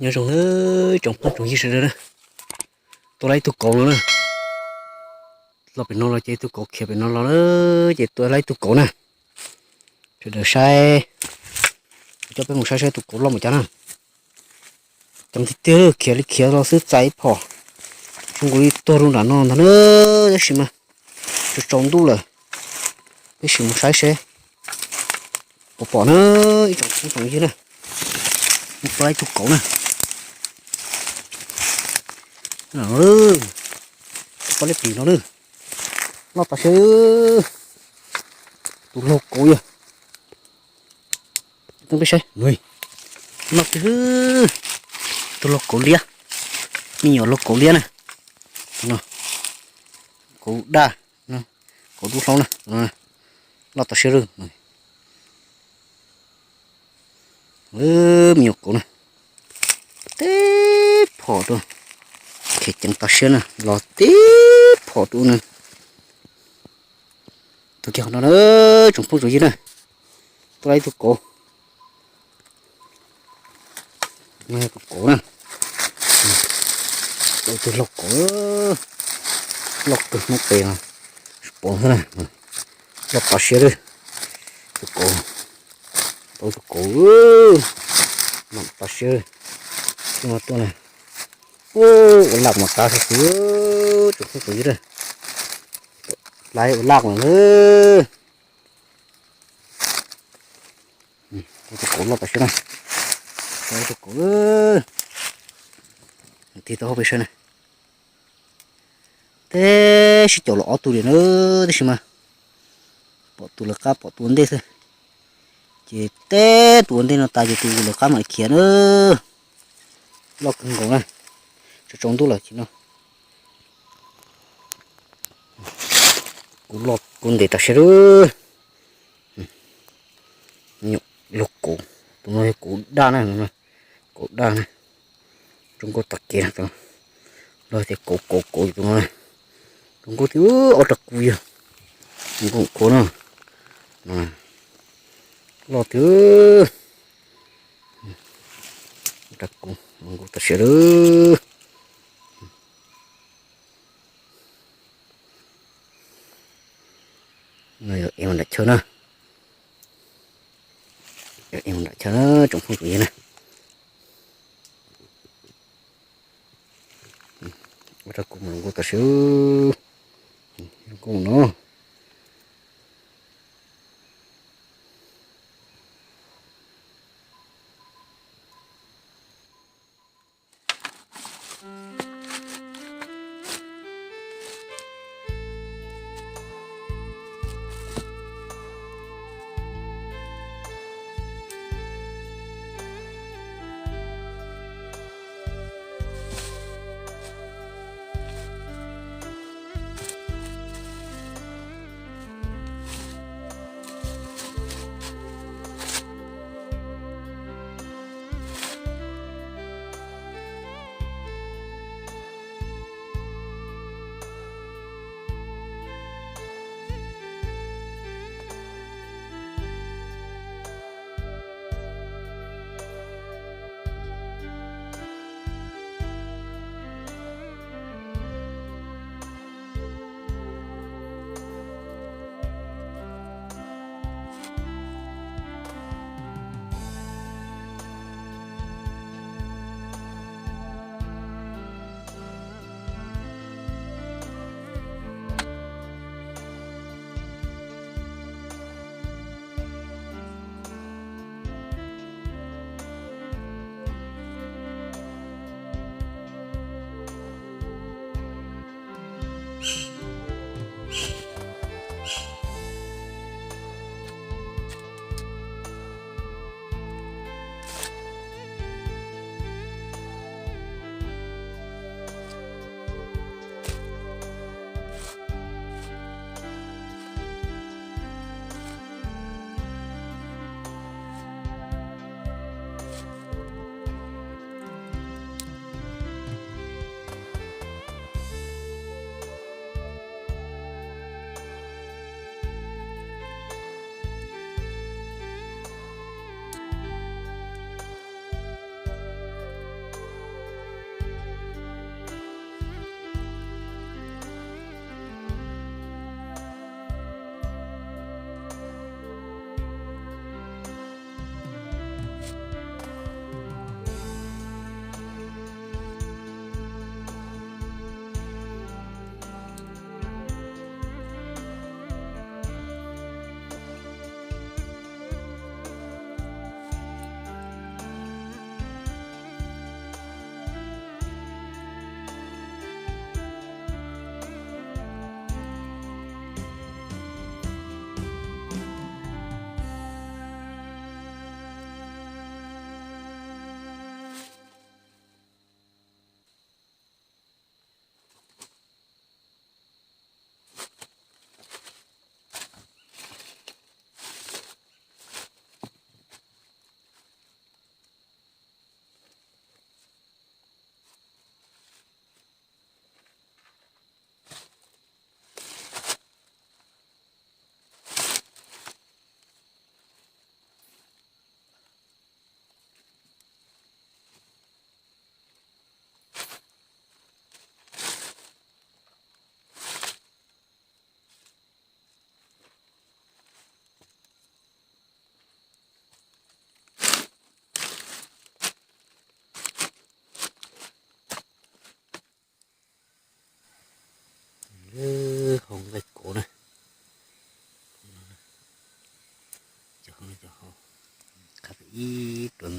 Nyob zoo na, tsoom phooj tsoom ywg sawv daws na, tua lawm ib tug kauv no na. Los pem no los ces ib tug kauv khiav pem no los na, ces tua lawm ib tug kauv na. Sawv daws saib, coj peb mus saib saib tus kauv loj npaum cas na. Ceev tiag tiag, khiav li khiav los xwb txais ib phom. Zoo nkaus li tuag rau nram no ntag na, tab sis mas tsaus tsaus ntuj lawm, peb sim mus saib seb puas pom na, ib tsoom phooj tsoom ywg na. Tua lawm ib tug kauv na. Pob liab plis no na, loj tas siab, tus laug kauv yog. Peb saib, loj tiag, tus laug kauv liab, me nyuam laug kauv liab na. Kauv daj, kauv dub hlaub na, loj tas siab lawm. Me nyuam kauv na, tib phom rau, khiav ceev tas siab na, los tib phom rau na. Tus kiag qhov no na, tsoom phooj tsoom ywg na, tua lawm ib tug kauv. Tus kauv na, tus laug kauv, loj kawg Hmoob pem no, tsis pom xwb na, loj tas siab lawm. Tus kauv, tau tus kauv, mam tas siab, tsis mas tuaj na. Ua laj mas qab xwb xwb, tsoom phooj tsoom ywg na, laj ua laj mas na. Tau tus kauv loj tas siab na, tau tus kauv, tig tau hauv peb saib na. Teb sib caum los ob tug li na, tab sis mas pom tus lawv qab pom tus ua ntej xwb, ces teb tus ua ntej no tas ces tus lawv qab mam li khiav na. Loj kawg nkaus na, tsaus tsaus ntuj lawm ces no. Kuv loj kuv ntev tas siab lawm. Nyuam laug kauv, tus no yog kauv daj na, kauv daj na, zoo nkauj tag kev na, lawv tias kauv kauv kauv tus no na, zoo nkauj tiag, ob rab kub yog zoo nkauj khuav na, loj tiag, ob rab kub zoo nkauj tas siab lawm. Yog ev mus nram chaw na, yog ev mus nram chaw na, tsoom phooj tsoom ywg na. Ua rau kuv mus zoo nkauj tas siab, zoo nkauj no.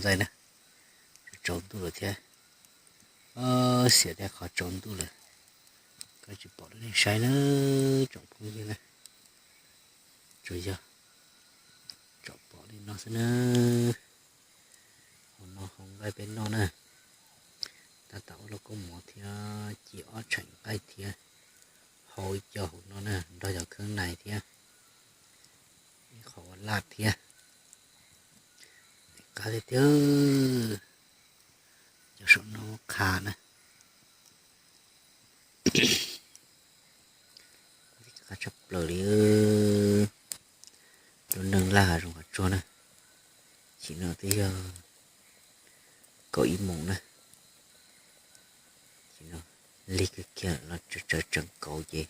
ntxaij na, tsaus ntuj lawm thiab. Xiam tias qhov tsaus ntuj lawm, koj tsis pom rau nej saib na, tsoom phooj ywg na. Tsuas yog tsom pom li no xwb na. Hauv no hau nqaij peb noj na. Tab tom ua lauj kaub mov thiab ci ob tsheem nqaij thiab, hau ib co hauv no na, nrog cov kheeb nais thiab ib qho ua laj thiab. Qab tiag tiag, cov saum no qha na. Qab tshaj plaws li. Lub neej laj hav zoov hav tsuag na. Chim no twb yog kaum ib moos na. Chim no lig kawg kiag los tsawv tsawv tsees kauv ces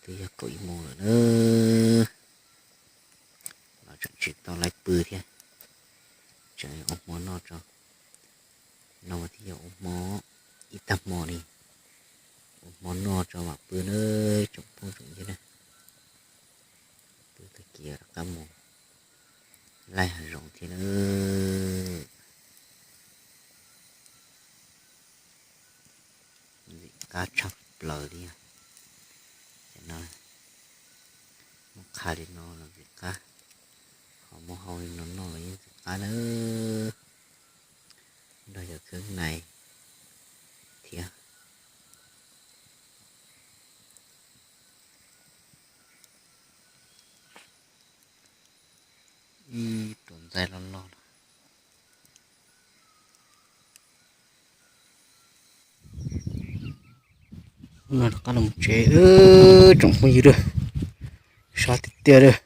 twb yog kaum ib moos lawm na. Los tseem tsis tau laib pw thiab, tseem ua hmo noj tso. No mas twb yog ua hmo ib tag hmo li, ua hmo noj tso mam pw na, tsoom phooj tsoom ywg na. Pw tag kis rov qab mus laij hav zoov thiab na. Ntxim qab tshaj plaws li. Cov no muab qha li no los ntxim qab, ho muab hau li no noj los yeej ntxim qab na. Nrog cov kheeb nais thiab. Ib pluas ntxaij loj loj lawm. Hnub no rov qab los tsev, tsoom phooj ywg lawm, sab tiag tiag lawm.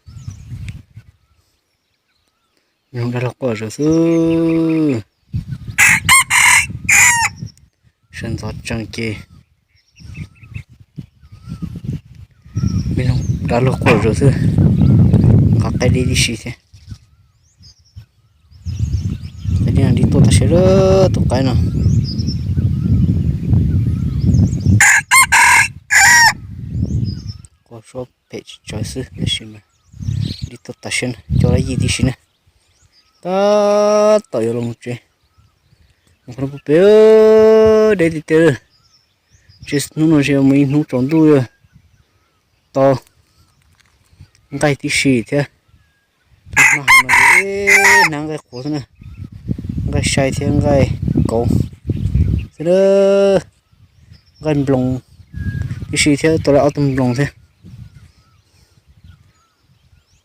Zoo dab laug quaj zom xwb. Sawv ntxov tsees ces me noog dab laug quaj zom xwb. Nqa qaib dib tib si thiab. Qaib dib no dib tuaj tag siab lawm tus qaib no. Quaj suab phem tsis tsawg xwb tab sis mas dib tuaj tag siab na, coj lab yij tib si na. Tab tom yuav los mus tsev, mus qhov no pem deb tiag tiag. Tsev hnub no tsev mus ib hnub tsaus ntuj tau nqaij tib si thiab. Hnab no hnab nqaij qhuav xwb na, nqaij sai thiab nqaij kauv xwb na. Nqaij nploos tib si thiab, tau lawm ob tug nploos thiab.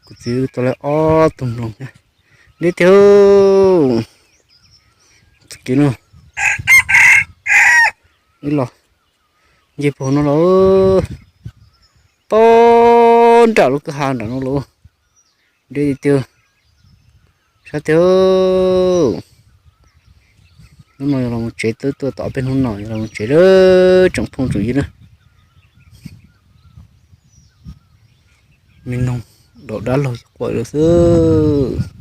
Kuv txiv tau lawm ob tug nploos thiab. Deb tiag, txoj kev no ib los nce puag no los, pob nram lub kwj ha nram no los. Deb tiag tiag, sab tiag. Hnub no yuav los mus tsev, twb tuaj tau peb hnub no yuav los mus tsev lawm tsoom phooj tsoom ywg na. Me noog daus dab laug quaj lawm xwb.